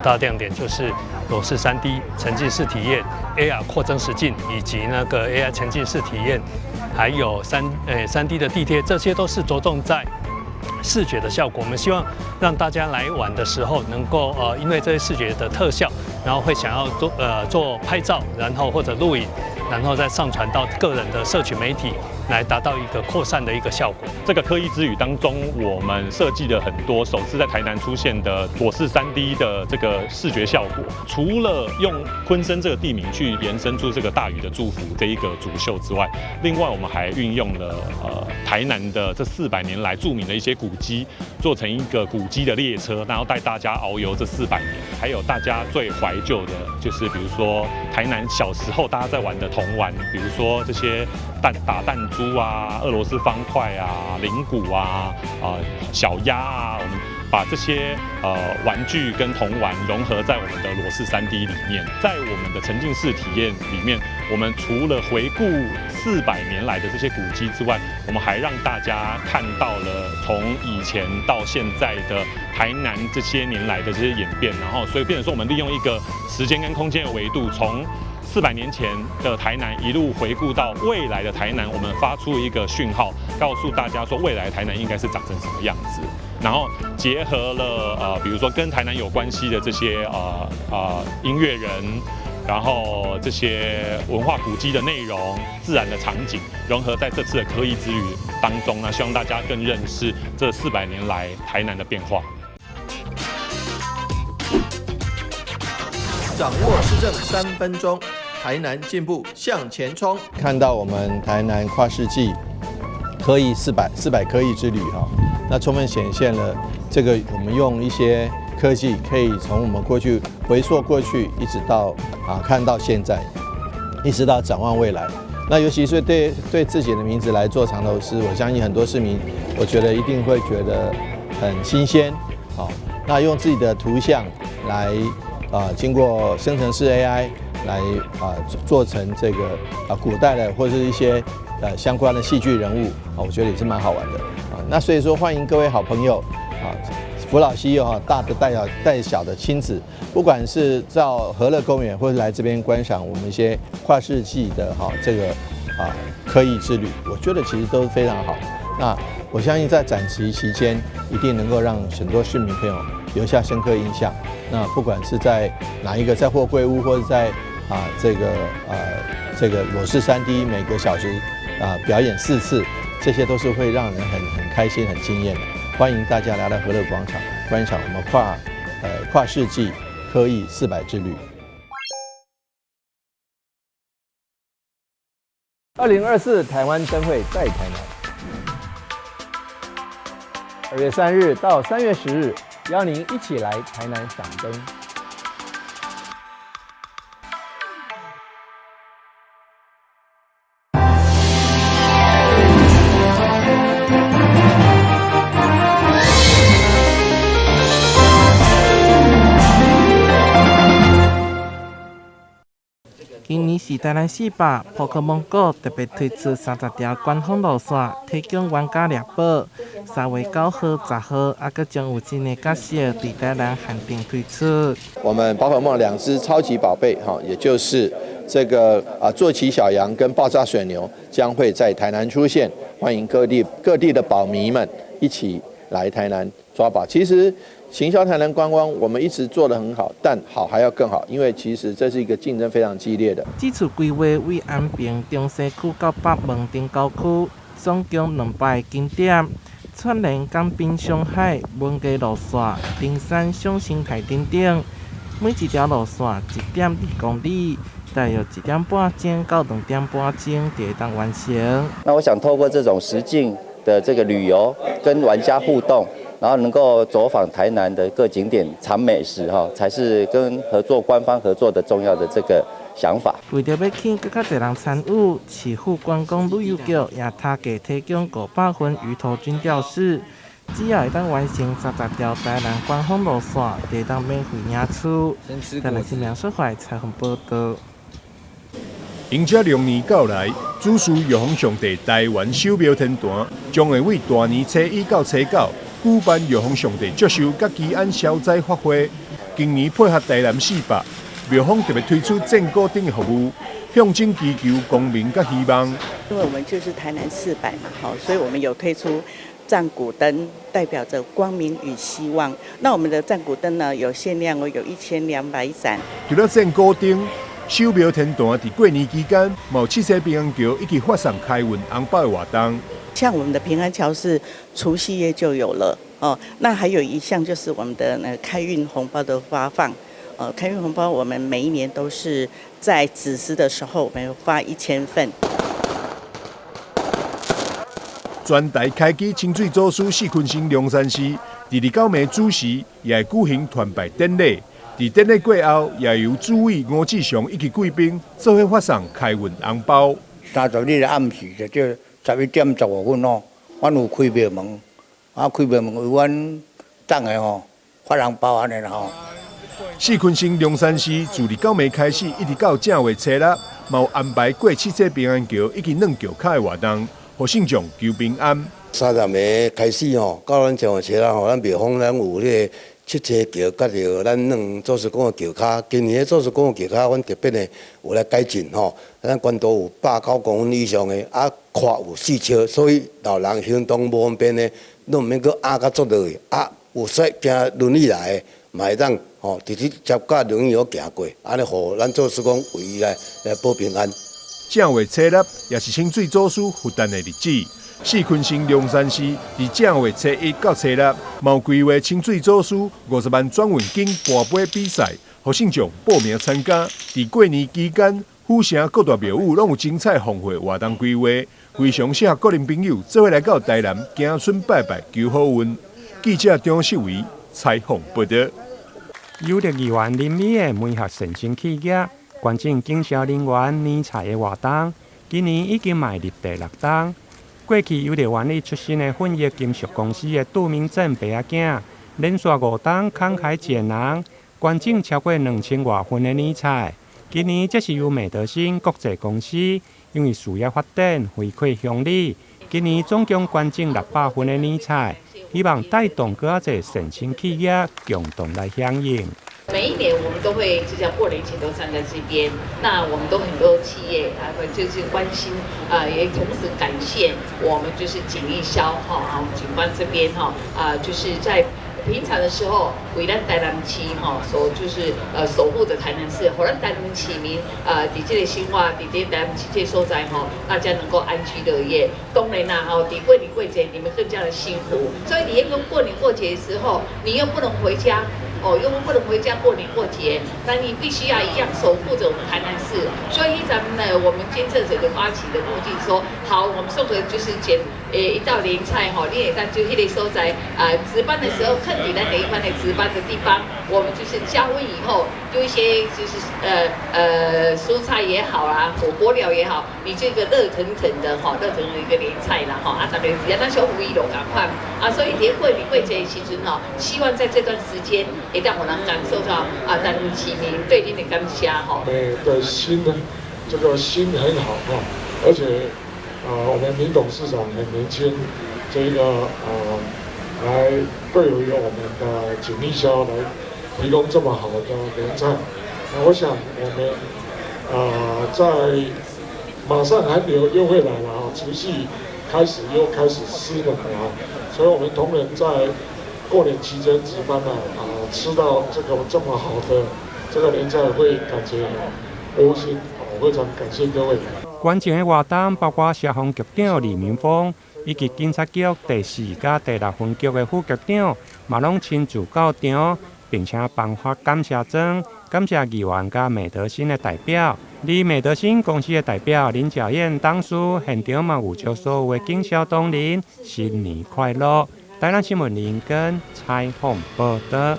大亮點就是裸視 3D 沉浸式體驗、AR 擴增實境以及那個 AI 沉浸式體驗，還有3D 的地貼，這些都是着重在視覺的效果。我們希望讓大家來玩的時候，能夠因為這些視覺的特效，然後會想要做拍照，然後或者錄影，然後再上傳到個人的社群媒體，來達到一個擴散的一個效果。這個科藝之旅當中，我們設計了很多首次在台南出現的裸視 3D 的這個視覺效果。除了用鯤鯓這個地名去延伸出這個大禹的祝福這一個主秀之外，另外我們還運用了台南的這400年來著名的一些古蹟，做成一個古蹟的列車，然後帶大家遨遊這四百年。還有大家最懷舊的，就是比如說台南小時候大家在玩的童玩，比如說這些彈打彈珠啊、俄羅斯方塊啊、鈴鼓啊、小鴨啊，我們把這些玩具跟童玩融合在我們的裸視 3D 裡面，在我們的沉浸式體驗裡面，我們除了回顧400年來的這些古蹟之外，我們還讓大家看到了從以前到現在的台南這些年來的這些演變，然後所以變成說，我們利用一個時間跟空間的維度，從400年前的台南一路回顧到未來的台南，我們發出一個訊號，告訴大家說未來台南應該是長成什麼樣子。然後結合了比如說跟台南有關係的這些音樂人，然後這些文化古蹟的內容、自然的場景，融合在這次的科藝之旅當中呢，希望大家更認識這400年來台南的變化。掌握市政3分鐘，台南進步向前衝。看到我們台南跨世紀科藝四百科藝之旅哈，那充分顯現了這個我們用一些科技可以從我們過去回溯過去，一直到看到現在，一直到展望未來。那尤其是對自己的名字來做藏頭詩，我相信很多市民，我覺得一定會覺得很新鮮。好，那用自己的圖像來經過生成式 AI 來做成這個古代的或者是一些相關的戲劇人物啊，我覺得也是蠻好玩的啊。那所以說，歡迎各位好朋友啊，扶老攜幼哈，大的帶小帶小的親子，不管是到河樂公園，或者來這邊觀賞我們一些跨世紀的哈這個科藝之旅，我覺得其實都是非常好。那我相信在展期期間，一定能夠讓很多市民朋友留下深刻印象。那不管是在哪一個，在貨櫃屋，或者在這個裸視 3D 每個小時表演4次，這些都是會讓人很開心、很驚豔的。歡迎大家來到河樂廣場觀賞我們跨世紀科藝400之旅。2024台灣燈會在台南，2月3日到3月10日，邀您一起來台南賞燈。今年是台南400，寶可夢 GO 特別推出30條官方路線，提供玩家獵寶。3月9號、10號，猶閣將有新的角色佇台南限定推出。我們寶可夢兩隻超級寶貝，哈，也就是這個坐騎小羊跟爆炸水牛，將會在台南出現，歡迎各地的寶迷們一起來台南抓寶。其實行銷台南觀光，我們一直做得很好，但好還要更好，因為其實這是一個競爭非常激烈的。這次規劃為安平中西區到北門頂郊區，總共200個景點，串聯江濱賞海、文藝路線、登山賞生態等等。每一條路線1.2公里，大約1點半鐘到2點半鐘就會當完成。那我想透過這種實境的這個旅遊，跟玩家互動，然後能夠走訪台南的各景點、嘗美食，哈，才是跟合作官方合作的重要的這個想法。為著欲吸引閣較濟人參與，市府觀光旅遊局也特價提供500份魚頭軍吊飾，只要會當完成30條台南官方路線，就會當免費領取。台南新聞小懷採訪報導。迎接龍年到來，主祀玉皇上帝台灣守廟天壇將會為大年初一到初九舉辦玉皇上帝祝壽佮祈安消災法會。今年配合台南400，廟方特別推出讚鼓燈的服務，象徵祈求光明佮希望。因為我們就是台南四百嘛，好，所以我們有推出讚鼓燈，代表着光明與希望。那我們的讚鼓燈呢，有限量哦，有1200盞。除了讚鼓燈，守廟天壇佇過年期間，嘛有七星平安橋以及發送開運紅包的活動。像我們的平安橋是除夕夜就有了哦，那還有一項就是我們的那個開運紅包的發放。開運紅包我們每一年都是在子時的時候，我們發1000份。全台開基清水祖師四坤星龍山寺，佇29暝子時也會舉行團拜典禮。佇典禮過後，也由主委吳志雄以及貴賓做伙發送開運紅包。30日的暗時就叫11點15分吼，阮有開廟門，啊開廟門為阮送的吼發紅包按呢啦吼。四坤星龍山寺自29暝開始，一直到正月初六，嘛有安排過七星平安橋以及軟橋跤的活動，予信眾求平安。30暝開始吼，到咱正月初六吼，咱廟方咱有彼個七星橋，佮著咱軟祖師公的橋跤。今年的祖師公的橋跤，阮特別的有來改進吼，咱懸度有109公分以上的，啊闊有4尺，所以老人行動無方便的，攏毋免閣壓甲足落去，啊有說行輪椅來的，嘛會當吼直直接佮輪椅好行過，按呢予咱祖師公為伊來保平安。正月初六也是清水祖師佛誕的日子。四坤星龍山寺佇正月初一到初六，嘛有規劃清水祖師50萬轉運金跋杯比賽，予信眾報名參加。佇過年期間，府城各大廟宇攏有精彩豐富活動規劃，非常適合個人朋友做伙來到台南行春拜拜求好運。記者張世維採訪報導。有力議員林美的媒合善心企業捐贈警消人員年菜的活動，今年已經邁入第六冬。過去郵遞員里出身的奮益金屬公司的杜明正爸仔囝，連續5冬慷慨解囊，捐贈超過2000外份的年菜。今年這是由美德新國際公司因為事業發展回饋鄉里，今年總共捐贈600份的年菜，希望帶動閣較濟善心企業共同來響應。每一年我們都會就像過年前都站在這邊，那我們都很多企業啊，會就是關心啊，也同時感謝我們就是警義消哈啊，警官這邊哈啊，就是在平常的時候為咱台南市哈所就是守護着台南市，予咱台南市民啊，佇這個生活，佇這個台南市這個所在吼，大家能夠安居樂業。當然啦，吼，佇過年過節你們更加的辛苦，所以你一個過年過節的時候，你又不能回家。哦，又不能回家過年過節，那你必須要一樣守護着我們台南市。所以咱們呢，我們捐贈者的發起的目的說，好，我們送的就是撿一道年菜吼，你會當就彼个所在啊，值班的時候，囥佇咱的一般的值班的地方，我們就是加溫以後，丟一些就是蔬菜也好啊，火鍋料也好，你這個熱騰騰的哈，熱騰騰一個年菜啦吼，啊，大家只要咱小五一樓趕快啊，所以佇過年過節的時陣吼，希望在這段時間會當予人感受到啊，咱市民對恁的感謝吼。對的心呢，這個心很好哈，而且啊，我們林董事長很年輕，這個啊，來對於我們的警義消來提供這麼好的年菜，那我想我們啊，在馬上寒流又會來了啊，除夕開始又開始濕冷了啊，所以我們同仁在過年期間值班呢，啊，吃到這個這麼好的這個年菜，會感覺窩心，我非常感謝各位。捐贈的活動包括消防局長李明峰以及警察局第4佮第6分局的副局長，嘛攏親自到場，並且頒發感謝狀，感謝議員佮美德新的代表。而美德新公司的代表林巧燕董事現場嘛有祝所有的警消同仁新年快樂。台南新聞林根採訪報導。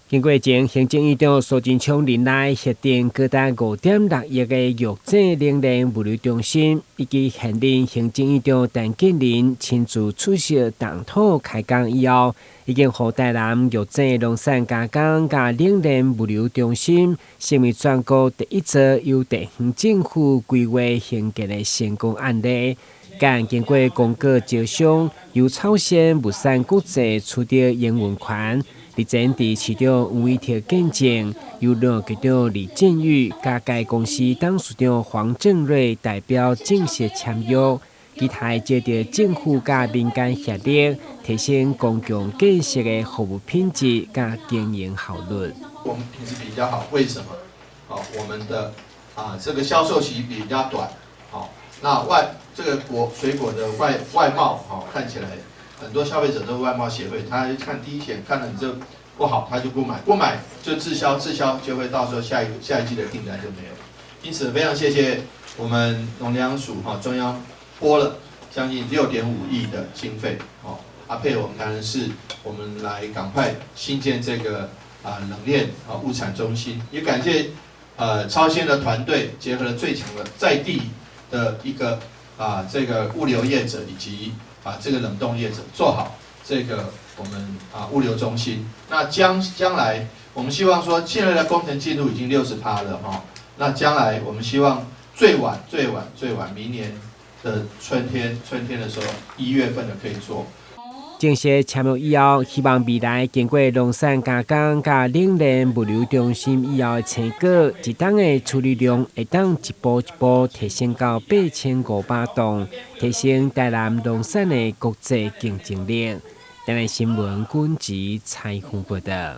經過前行政院長蘇貞昌任內核定高達5.6億的玉井冷鏈物流中心，以及現任行政院長陳建仁親自出席動土開工以後，已經予台南玉井農產加工佮冷鏈物流中心成為全國第一座由地方政府規劃興建的成功案例。佮經過公告招商，由草鮮物產國際取得營運權。日前佇市長黃偉哲見證，由農業局長李建玉佮該公司董事長黃正瑞代表正式簽約，期待藉著政府佮民間協力，提升公共建設的服務品質佮經營效率。我們品質比較好，為什麼？好，我們的這個銷售期比較短，好，那外這個果水果的外貌，好，看起來很多消費者都外貿協會，他看第一眼看到你這不好，他就不買，不買就滯銷，滯銷就會到時候下一季的訂單就沒有。因此非常謝謝我們農糧署哈中央撥了將近6.5億的經費，哦，配合我們台南市，我們來趕快興建這個冷鏈物產中心，也感謝超鮮的團隊結合了最強的在地的一個這個物流業者以及這個冷凍業者，做好這個我們物流中心。那將來我們希望說，現在的工程進度已經60%了哈。那將來我們希望最晚最晚最晚明年的春天的時候，1月份就可以做。正式簽約以後，希望未來經過農產加工佮冷鏈物流中心以後的青果，一冬的處理量會當一步一步提升到8500噸，提升台南農產的國際競爭力。台南新聞軍籍採訪報道。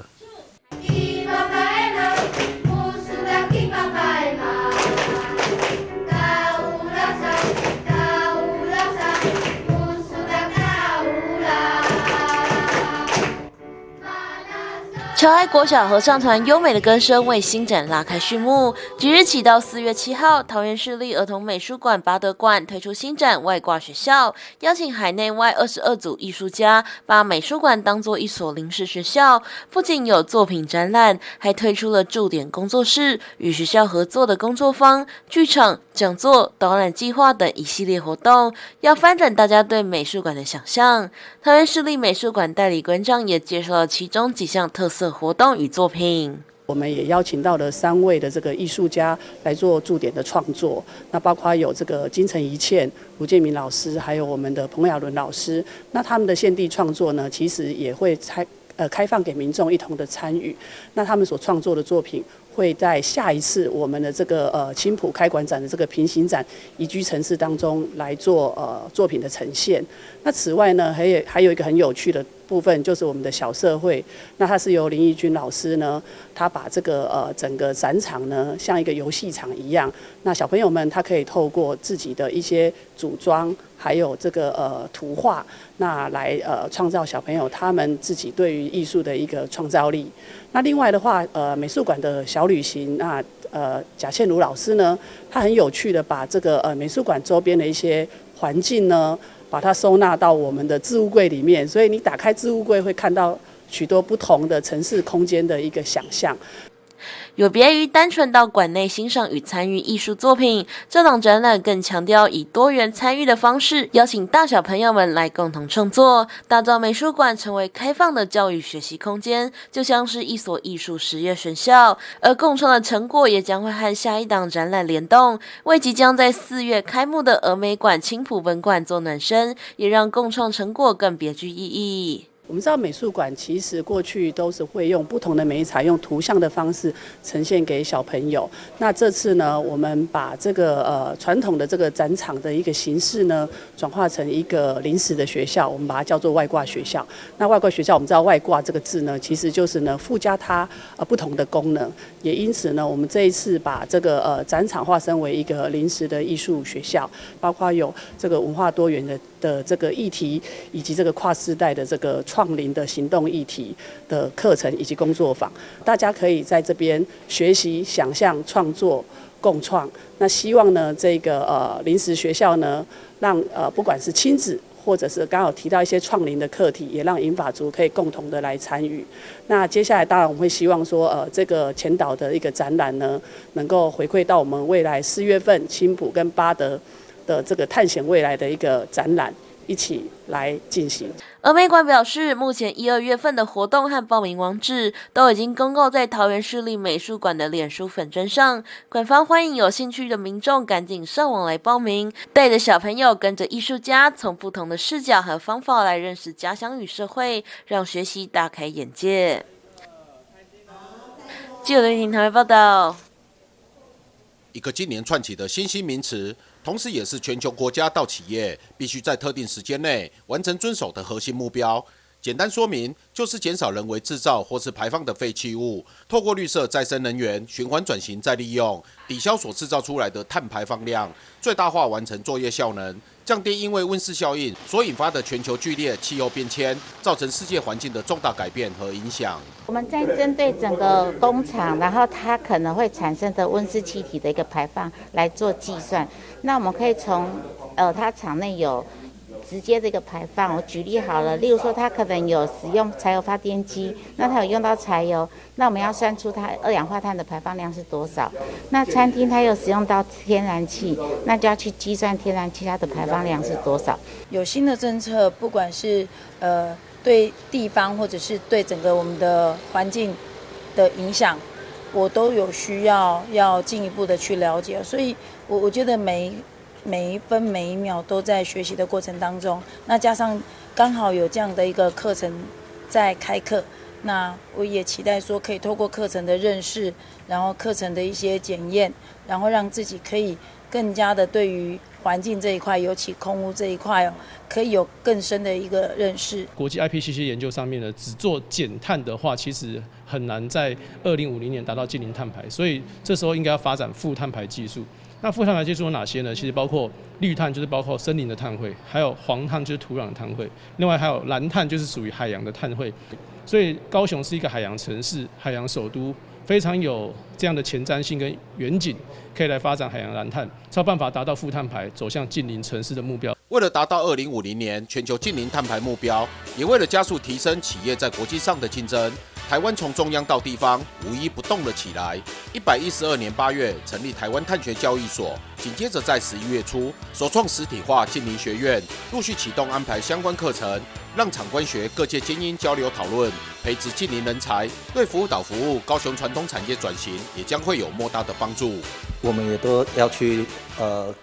侨愛國小合唱團優美的歌聲為新展拉開序幕。即日起到4月7號，桃園市立兒童美術館八德館推出新展《外掛學校》，邀請海內外22組藝術家，把美術館當作一所臨時學校。不僅有作品展覽，還推出了駐點工作室、與學校合作的工作坊、劇場、講座、導覽計劃等一系列活動，要翻轉大家對美術館的想象。桃園市立美術館代理館長也介紹了其中幾項特色活動與作品。我們也邀請到了3位的這個藝術家來做駐點的創作，那包括有這個金城一倩、盧建明老師，還有我們的彭亞倫老師。那他們的現地創作呢，其實也會開放給民眾一同的參與。那他們所創作的作品會在下一次我們的這個青埔開館展的這個平行展宜居城市當中來做作品的呈現。那此外呢，還有一個很有趣的部分，就是我們的小社會。那它是由林義君老師呢，他把這個整個展場呢，像一個遊戲場一樣。那小朋友們他可以透過自己的一些組裝，還有這個圖畫，那來創造小朋友他們自己對於藝術的一個創造力。那另外的話，美術館的小旅行，那賈倩如老師呢，他很有趣的把這個美術館周邊的一些環境呢，把它收納到我們的置物櫃裡面，所以你打開置物櫃會看到許多不同的城市空間的一個想象。有別於單純到館內欣賞與參與藝術作品，這檔展覽更強調以多元參與的方式，邀請大小朋友們來共同創作，打造美術館成為開放的教育學習空間，就像是一所藝術實驗學校。而共創的成果也將會和下一檔展覽聯動，為即將在4月開幕的兒美館青埔分館做暖身，也讓共創成果更別具意義。我們知道美術館其實過去都是會用不同的媒材，用圖像的方式呈現給小朋友。那這次呢，我們把這個傳統的這個展場的一個形式呢，轉化成一個臨時的學校，我們把它叫做外掛學校。那外掛學校，我們知道外掛這個字呢，其實就是呢附加它不同的功能。也因此呢，我們這一次把這個展場化身為一個臨時的藝術學校，包括有這個文化多元的這個議題，以及這個跨世代的這個創齡的行動議題的課程以及工作坊，大家可以在這邊學習、想象、創作、共創。那希望呢，這個臨時學校呢，讓不管是親子，或者是剛好提到一些創齡的課題，也讓銀髮族可以共同的來參與。那接下來當然我們會希望說，這個前導的一個展覽呢，能夠回饋到我們未來4月份青埔跟八德的這個探險未來的一個展覽。一起來進行。儿美館表示，目前一二月份的活動和報名網址都已經公告在桃園市立美術館的臉書粉專上，館方歡迎有興趣的民眾趕緊上網來報名，帶着小朋友跟着藝術家，從不同的視角和方法來認識家鄉與社會，讓學習大開眼界。記者林婷台報道。一個近年竄起的新興名詞，同時也是全球國家到企業必須在特定時間內完成遵守的核心目標。簡單說明，就是減少人為製造或是排放的廢棄物，透過綠色再生能源循環轉型再利用，抵消所製造出來的碳排放量，最大化完成作業效能，降低因為溫室效應所引發的全球劇烈氣候變遷，造成世界環境的重大改變和影響。我們在針對整個工廠，然後它可能會產生的溫室氣體的一個排放來做計算。那我們可以從它廠內有直接這個排放，我舉例好了，例如說它可能有使用柴油發電機，那它有用到柴油，那我們要算出它二氧化碳的排放量是多少。那餐廳它有使用到天然氣，那就要去計算天然氣它的排放量是多少。有新的政策，不管是對地方或者是對整個我們的環境的影響，我都有需要要進一步的去了解，所以我覺得每一分每一秒都在學習的過程當中，那加上剛好有這樣的一個課程在開課，那我也期待說可以透過課程的認識，然後課程的一些檢驗，然後讓自己可以更加的對於環境這一塊，尤其空污這一塊哦，可以有更深的一個認識。國際 IPCC 研究上面呢，只做減碳的話，其實很難在2050年達到淨零碳排，所以這時候應該要發展負碳排技術。那負碳排技術有哪些呢？其實包括綠碳，就是包括森林的碳匯；還有黃碳，就是土壤的碳匯；另外還有藍碳，就是屬於海洋的碳匯。所以高雄是一個海洋城市、海洋首都，非常有這樣的前瞻性跟遠景，可以來發展海洋藍碳，才有辦法達到負碳排，走向淨零城市的目標。為了達到2050年全球淨零碳排目標，也為了加速提升企業在國際上的競爭，台灣從中央到地方無一不動了起來。112年8月成立台灣碳權交易所，緊接着在11月初首創實體化淨零學院，陸續啟動安排相關課程，讓產官學各界精英交流討論，培植淨零人才，對輔導服務高雄傳統產業轉型也將會有莫大的幫助。我們也都要去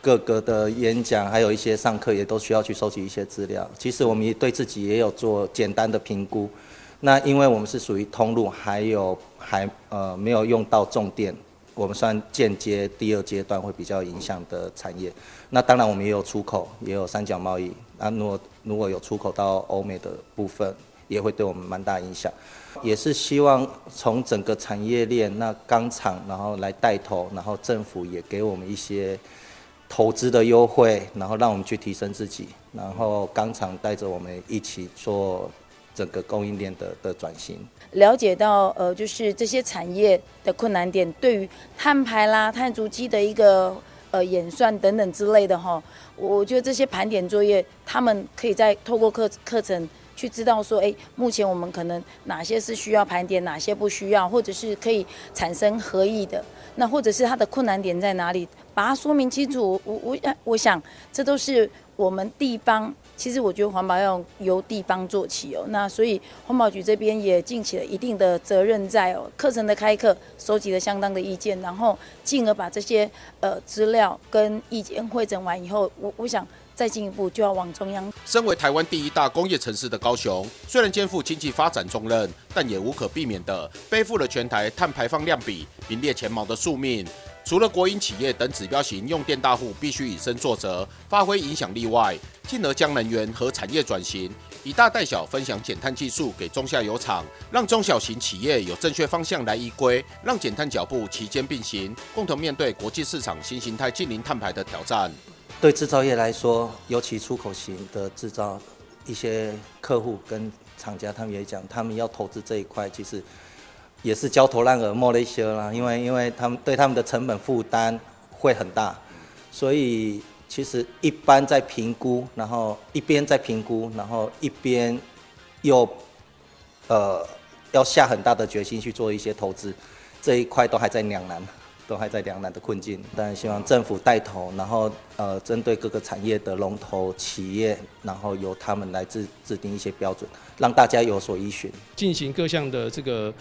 各個的演講，還有一些上課，也都需要去收集一些資料。其實我們也對自己也有做簡單的評估。那因為我們是屬於通路，還有還沒有用到重電，我們算間接第二階段會比較影響的產業。那當然我們也有出口，也有三角貿易。那如果有出口到歐美的部分，也會對我們蠻大影響。也是希望從整個產業鏈，那鋼廠然後來帶頭，然後政府也給我們一些投資的優惠，然後讓我們去提升自己，然後鋼廠帶着我們一起做整個供應鏈的轉型。了解到就是這些產業的困難點，對於碳排啦、碳足跡的一個演算等等之類的哈，我覺得這些盤點作業，他們可以再透過課程去知道說，哎，目前我們可能哪些是需要盤點，哪些不需要，或者是可以產生合意的，那或者是它的困難點在哪裡，把它說明清楚。我想，這都是我們地方。其實我覺得環保要由地方做起哦，那所以環保局這邊也盡起了一定的責任在哦。課程的開課，收集了相當的意見，然後進而把這些資料跟意見彙整完以後，我想再進一步就要往中央。身為台灣第一大工業城市的高雄，雖然肩負經濟發展重任，但也無可避免地背負了全台碳排放量比名列前茅的宿命。除了國營企業等指標型用電大戶必須以身作則，發揮影響力外，進而將能源和產業轉型，以大帶小，分享減碳技術給中下游廠，讓中小型企業有正確方向來依歸，讓減碳腳步齊肩並行，共同面對國際市場新形態淨零碳排的挑戰。對製造業來說，尤其出口型的製造，一些客戶跟廠家，他們也講，他們要投資這一塊，其實也是焦頭爛額、莫咧燒啦，因為他們對他們的成本負擔會很大，所以其實一般在評估，然後一邊在評估，然後一邊又要下很大的決心去做一些投資，這一塊都還在兩難。都還在兩難的困境。當然希望政府帶頭，然後針對各個產業的龍頭企業，然後由他們來制定一些標準，讓大家有所依循。進行各項的這個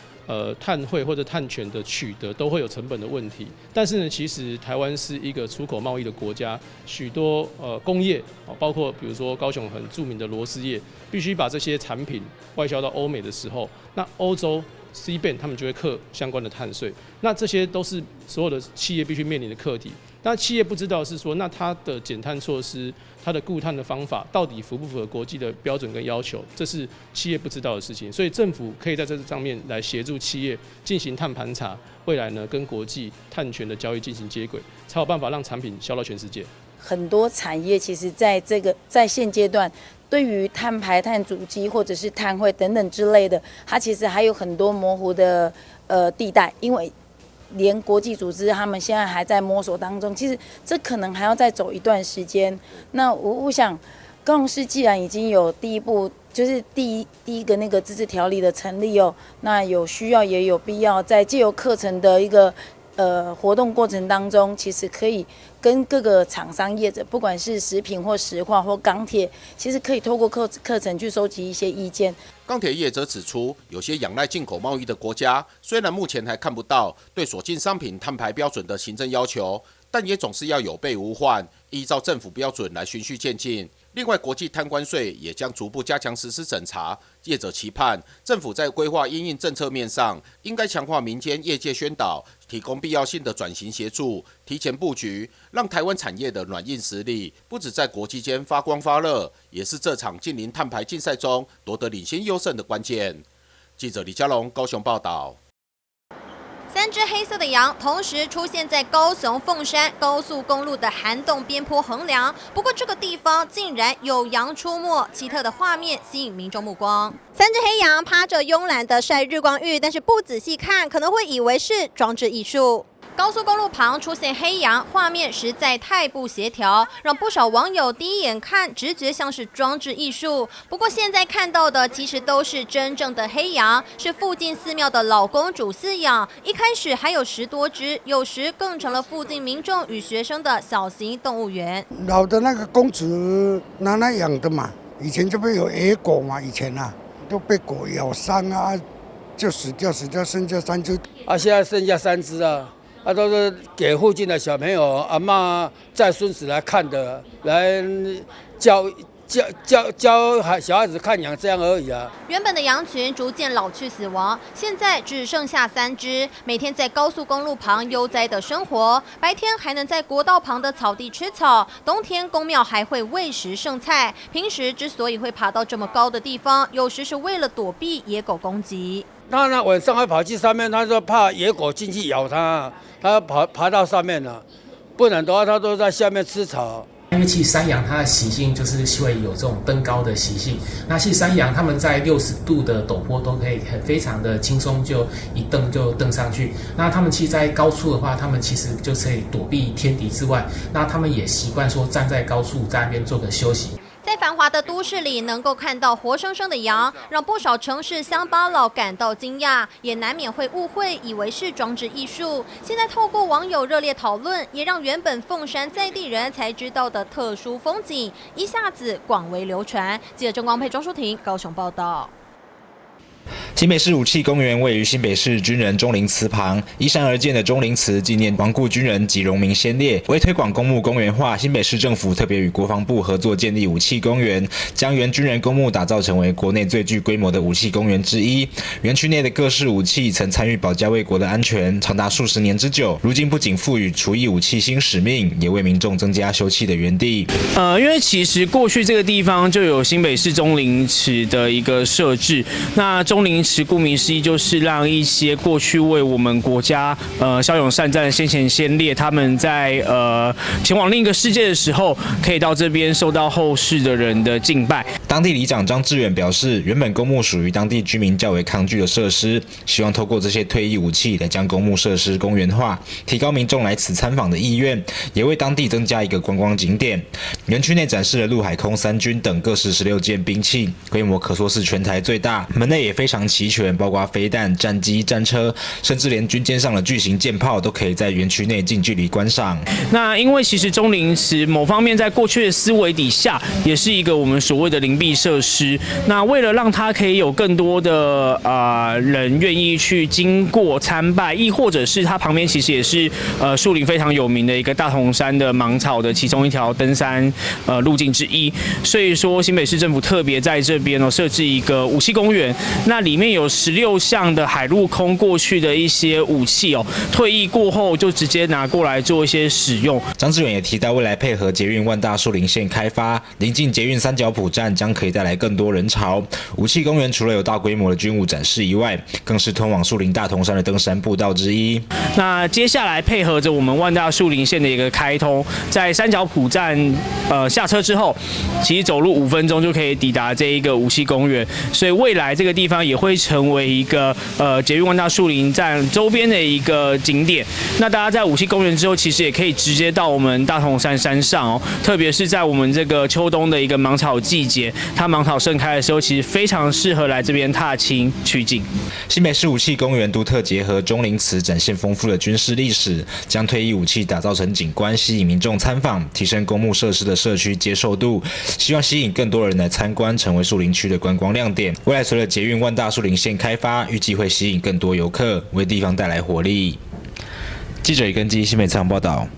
碳匯或者碳權的取得，都會有成本的問題。但是呢，其實台灣是一個出口貿易的國家，許多工業，包括比如說高雄很著名的螺絲業，必須把這些產品外銷到歐美的時候，那歐洲 CBAM 他們就會課相關的碳稅，那這些都是所有的企業必須面臨的課題。但企業不知道是說，那它的減碳措施、它的固碳的方法到底符不符合國際的標準跟要求，這是企業不知道的事情。所以政府可以在這上面來協助企業進行碳盤查，未來呢跟國際碳權的交易進行接軌，才有辦法讓產品銷到全世界。很多產業其實在這個在現階段，對於碳排、碳足跡或者是碳匯等等之類的，它其實還有很多模糊的地帶，因為連國際組織他們現在還在摸索當中，其實這可能還要再走一段時間。那我想，高雄市既然已經有第一步，就是第一個那個自治條例的成立哦，那有需要也有必要在藉由課程的一個活動過程當中，其實可以跟各個廠商業者，不管是食品或石化或鋼鐵，其實可以透過課程去收集一些意見。鋼鐵業者指出，有些仰賴進口貿易的國家，雖然目前還看不到對所進商品碳排標準的行政要求，但也總是要有備無患，依照政府標準來循序漸進。另外，國際碳關稅也將逐步加強實施審查。業者期盼政府在規劃因應政策面上，應該強化民間業界宣導，提供必要性的轉型協助，提前布局，讓台灣產業的軟硬實力不止在國際間發光發熱，也是這場淨零碳排競賽中奪得領先優勝的關鍵。記者李佳龍高雄報道。三隻黑色的羊同時出現在高雄鳳山高速公路的涵洞邊坡橫梁，不過這個地方竟然有羊出沒，奇特的畫面吸引民眾目光。三隻黑羊趴着慵懶的曬日光浴，但是不仔細看可能會以為是裝置藝術。高速公路旁出現黑羊，畫面實在太不協調，讓不少網友第一眼看直覺像是裝置藝術。不過現在看到的其實都是真正的黑羊，是附近寺廟的老公主飼養。一開始還有10多隻，有時更成了附近民眾與學生的小型動物園。老的那個公主拿來養的嘛，以前這邊有野狗嘛，以前啊都被狗咬傷啊，就死掉，死掉剩下三隻。啊，現在剩下三隻啊。啊，都是給附近的小朋友、阿嬤帶孫子來看的，來教教教教孩小孩子看羊這樣而已啊。原本的羊群逐漸老去死亡，現在只剩下三隻，每天在高速公路旁悠哉的生活。白天還能在國道旁的草地吃草，冬天宮廟還會餵食剩菜。平時之所以會爬到這麼高的地方，有時是為了躲避野狗攻擊。他那晚上還跑去上面，他說怕野狗進去咬他，他爬到上面了，不然的話他都在下面吃草。因為其實山羊它的習性就是會有這種登高的習性。那其實山羊它們在60度的陡坡都可以很非常的輕鬆就一蹬就蹬上去。那他們其實，在高處的話，他們其實就可以躲避天敵之外，那他們也習慣說站在高處在那邊做個休息。在繁華的都市裡，能夠看到活生生的羊，讓不少城市鄉巴佬感到驚訝，也難免會誤會，以為是裝置藝術。現在透過網友熱烈討論，也讓原本鳳山在地人才知道的特殊風景，一下子廣為流傳。記者鄭光佩、莊淑婷高雄報道。新北市武器公園位於新北市軍人忠靈祠旁，依山而建的忠靈祠紀念亡故軍人及榮民先烈。為推廣公墓公園化，新北市政府特別與國防部合作建立武器公園，將原軍人公墓打造成為國內最具規模的武器公園之一。園區內的各式武器曾參與保家衛國的安全，長達數十年之久。如今不僅賦予除役武器新使命，也為民眾增加休憩的園地。因為其實過去這個地方就有新北市忠靈祠的一個設置，那忠靈祠顧名思義，就是讓一些過去為我們國家驍勇善戰的先賢先烈，他們在前往另一個世界的時候，可以到這邊受到後世的人的敬拜。當当地里长张志远表示，原本公墓属于当地居民较为抗拒的设施，希望透过这些退役武器来将公墓设施公园化，提高民众来此参访的意愿，也为当地增加一个观光景点。园区内展示了陆海空三军等各式16件兵器，规模可说是全台最大。门类也非常齐全，包括飞弹、战机、战车，甚至连军舰上的巨型舰炮都可以在园区内近距离观赏。那因为其实忠灵祠某方面在过去的思维底下，也是一个我们所谓的邻避设施。那为了让它可以有更多的人愿意去经过参拜，亦或者是它旁边其实也是树林非常有名的一个大同山的芒草的其中一条登山路径之一。所以说新北市政府特别在这边哦设置一个武器公园，那里面有16项的海陆空过去的一些武器哦，退役过后就直接拿过来做一些使用。张志远也提到，未来配合捷运万大树林线开发，邻近捷运三角埔站将可以带来更多人潮。武器公园除了有大规模的军武展示以外，更是通往树林大同山的登山步道之一。那接下来配合着我们万大树林线的一个开通，在三角埔站下车之后，其实走路5分钟就可以抵达这一个武器公园，所以未来这个地方也会成为一个捷运万大树林站周边的一个景点。那大家在武器公园之后，其实也可以直接到我们大同山山上哦，特别是在我们这个秋冬的一个芒草季节，它芒草盛开的时候，其实非常适合来这边踏青取景。新北市武器公园独特结合忠灵祠，展现丰富的军事历史，将退役武器打造成景观，吸引民众参访，提升公墓设施的社区接受度，希望吸引更多人来参观，成为树林区的观光亮点。未来随着捷运万大树林线开发，预计会吸引更多游客，为地方带来活力。记者根基新北采访报道。